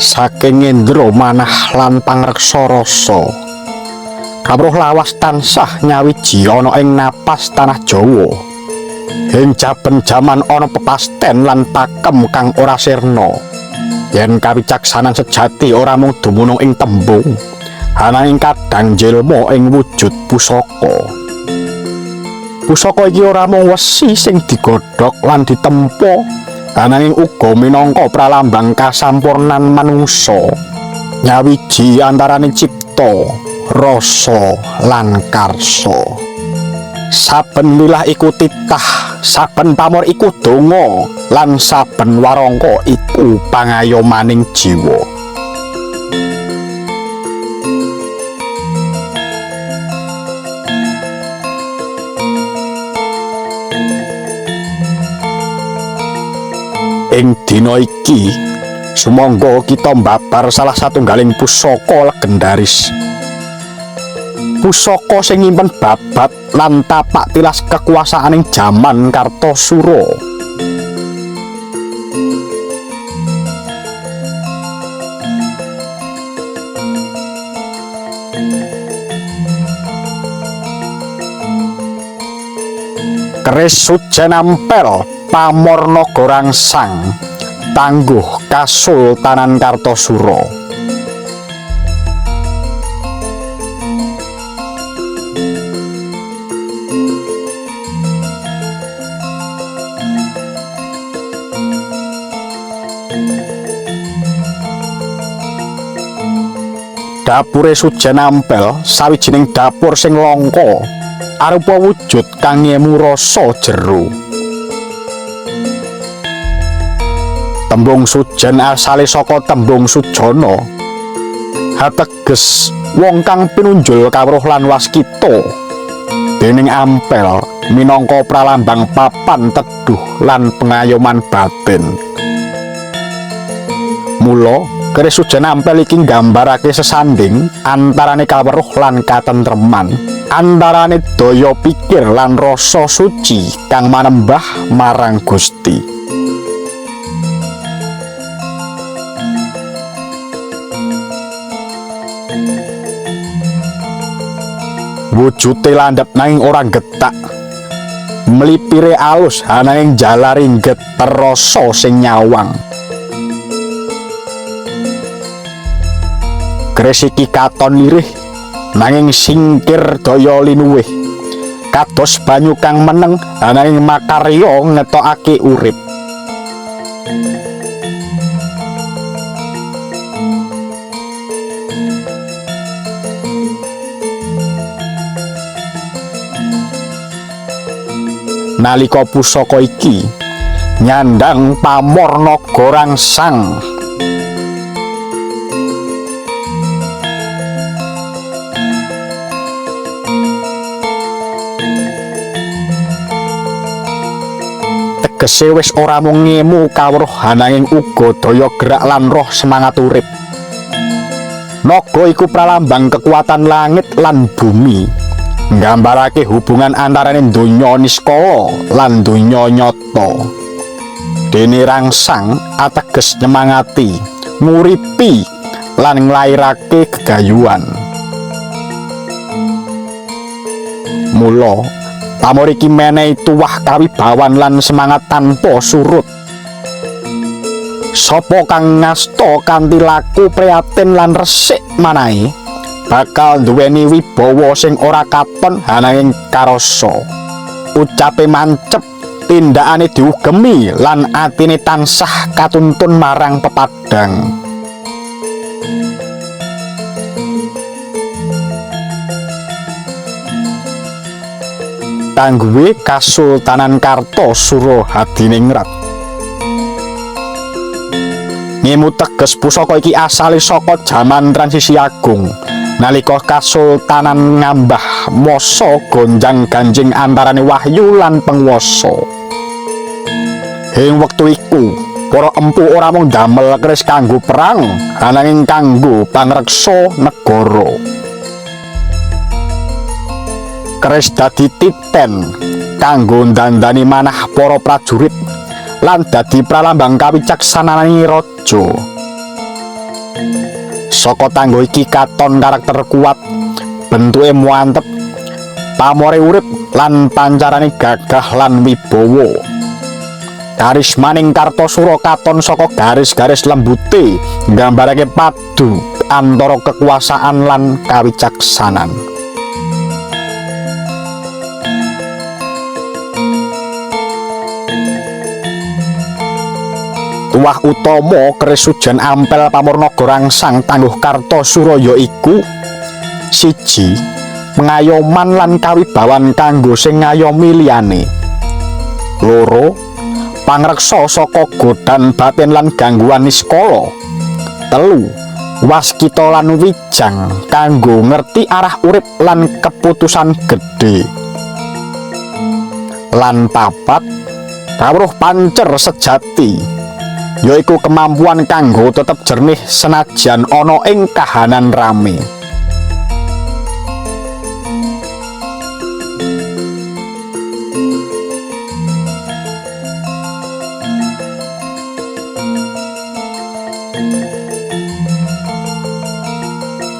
Saking ngendra manah lan pangreksa rasa, kawruh lawas tansah nyawiji ana ing napas tanah Jawa. Ing jaben jaman ana pepasten lan pakem kang ora sirna. Yen kawicaksanan sejati ora mung dumunung ing tembung, ananging kadang njilma ing wujud pusaka. Pusaka iki ora mung wesi sing digodhog lan ditempa, ananging uga minangka pralambang kasampurnan manungsa, nyawiji antarane cipta, rasa lan karsa. Saben wilah iku titah, saben pamor iku donga, lan saben warangka iku pangayomaning jiwa. Ing dina iki, sumangga kita mbabar salah satunggaling pusaka legendaris. Pusaka sing nyimpen babad lan tapak tilas kekuasaaning jaman Kartasura. Keris Sujen Ampel pamor naga rangsang tangguh Kasultanan Kartasura. Dapure Sujen Ampel sawijining dapur sing langka, arupa wujud kang ngemu rasa jero. Tembung sujen asale saka tembung sujana, ateges wong kang pinunjul kawruh lan waskita. Dening ampel minangka pralambang papan teduh lan pengayoman batin. Mula keris Sujen Ampel iki nggambarake sesanding antarane kawruh lan katentreman, antarane daya pikir lan rasa suci kang manembah marang Gusti. Wujute landhep nanging ora getak, mlipire alus ananging jalari geter rasa sing nyawang. Keris iki katon lirih nanging singkir daya linuwih, kados banyu kang meneng ananging makarya ngetokake urip. Nalika pusaka iki nyandang pamor naga rangsang, tegese wis ora mung ngemu kawruh ananging uga daya gerak lan roh semangat urip. Naga iku pralambang kekuatan langit lan bumi, nggambarake hubungan antarane donya niskala lan donya nyata. Dene rangsang ateges nyemangati, nguripi lan nglairake gegayuhan. Mula pamor iki menehi tuwah kawibawan lan semangat tanpa surut. Sapa kang ngasta kanthi laku prihatin lan resik manahe, bakal nduweni wibawa sing ora katon ananging karasa. Ucape mancep, tindakane diugemi lan atine tansah katuntun marang pepadang. Tangguhe Kasultanan Kartasura Hadiningrat. Ngemu teges pusaka iki asale saka jaman transisi agung, nalika Kasultanan ngambah masa gonjang-ganjing antarane wahyu lan penguasa. Ing wektu iku, para empu ora mung ndamel keris kanggo perang, ananging kanggo pangreksa negara. Keris dadi titen kanggo ndandani manah para prajurit lan dadi pralambang kawicaksanane raja. Saka tanggo iki katon karakter kuat, bentuke muantep, pamore urip lan pancarane gagah lan wibawa. Karismaning Kartasura katon saka garis-garis lembute nggambarake padu antara kekuasaan lan kawicaksanan. Tuwah utama keris Sujen Ampel Pamor Naga Rangsang Tangguh Kartasura yaiku: 1. Pengayoman lan kawibawan kanggo sing ngayomi liyane. 2. Pangreksa saka godhan batin lan gangguan niskala. 3. Waskita lan wijang kanggo ngerti arah urip lan keputusan gedhe. Lan 4. Kawruh pancer sejati, yaiku kemampuan kanggo tetep jernih senajan ana ing kahanan rame.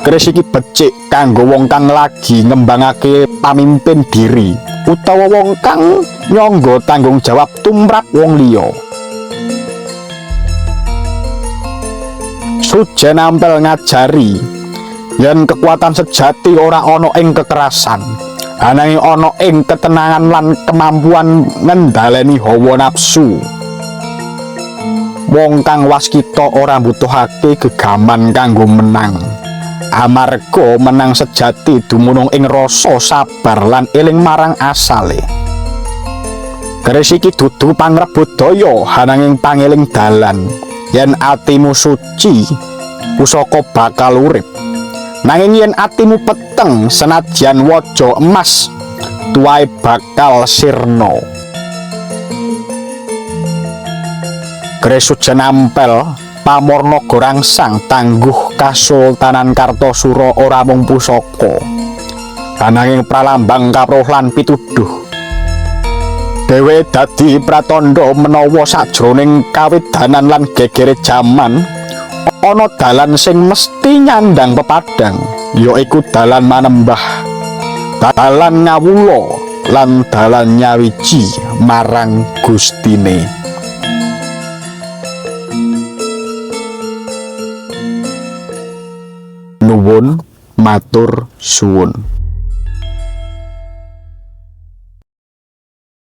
Keris iki becik kanggo wong kang lagi ngembangake pamimpin diri utawa wong kang nyangga tanggung jawab tumrap wong liya. Sujen Ampel ngajari yen kekuatan sejati ora ana ing kekerasan, ananging ana ing ketenangan lan kemampuan ngendhaleni hawa nafsu. Wong kang waskita ora mbutuhake gegaman kanggo menang. Amarga menang sejati dumunung ing rasa sabar lan eling marang asale. Keris iki dudu pangrebut daya, ananging pangeling dalan. Yen atimu suci, pusaka bakal urip. Nanging yen atimu peteng, senajan waja emas, tuwae bakal sirna. Keris Sujen Ampel Pamor Naga Rangsang Tangguh Kasultanan Kartasura ora mung pusaka, ananging pralambang kawruh lan pituduh. Dheweke dadi pratandha menawa sajroning kawedanan lan gegere jaman ana dalan sing mesti nyandang pepadang, yaiku dalan manembah, dalan ngawula lan dalan nyawiji marang Gustine. Nuwun matur suwun.